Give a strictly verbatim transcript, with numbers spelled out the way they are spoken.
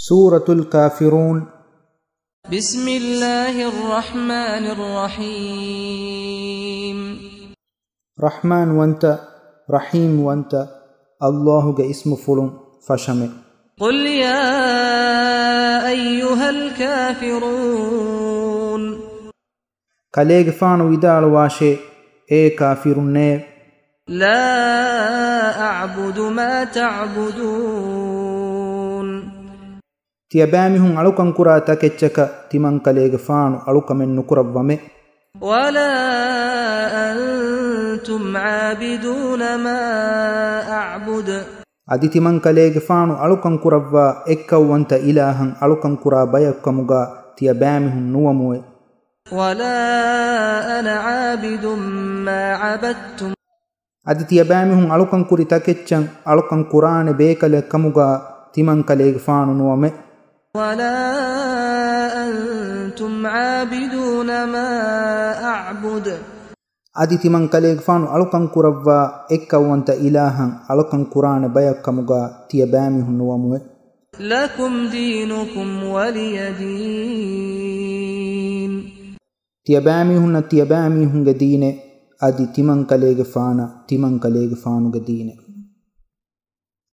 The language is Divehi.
ސޫރަތުލް ކާފިރޫން. بسم الله الرحمن الرحيم. ރަޙްމާންވަންތަ، ރަޙީމްވަންތަ، ﷲ ގެ އިސްމުފުޅުން ފަށަމެ. قل يا أيها الكافرون. ކަލޭގެފާނު ވިދާޅުވާށޭ، އޭ ކާފިރުންނޭ! لا أعبد ما تعبدون. ތިޔަބައިމީހުން އަޅުކަންކުރާ ތަކެއްޗަކަށް ތިމަންކަލޭގެފާނު އަޅުކަމެއް ނުކުރައްވަމެ. ولا أنتم عابدون ما أعبد. އަދި ތިމަންކަލޭގެފާނު އަޅުކަން ކުރައްވާ އެއްކައުވަންތަ އިލާހަށް އަޅުކަން ކުރާ ބަޔަކު ކަމުގާ ތިޔަބައިމީހުން ނުވަމުއެ. ولا أنا عابد ما عبدتم. އަދި ތިޔަބައިމީހުން އަޅުކަން ކުރި ތަކެއްޗަށް އަޅުކަން ކުރާނެ ބޭކަލެއް ކަމުގާ ތިމަންކަލޭގެފާނު ނުވަމެ. ولا أنتم عابدون ما أعبد. އަދި ތިމަންކަލޭގެފާނު އަޅުކަން ކުރައްވާ އެއްކައުވަންތަ އިލާހަށް އަޅުކަން ކުރާނެ ބަޔަކު ކަމުގާ ތިޔަބައިމީހުން ނުވަމުއެ. لكم دينكم ولي دين. ތިޔަބައިމީހުންނަށް ތިޔަބައިމީހުންގެ ދީނެއް، އަދި ތިމަންކަލޭގެފާނަށް ތިމަންކަލޭގެފާނުގެ ދީނެއް.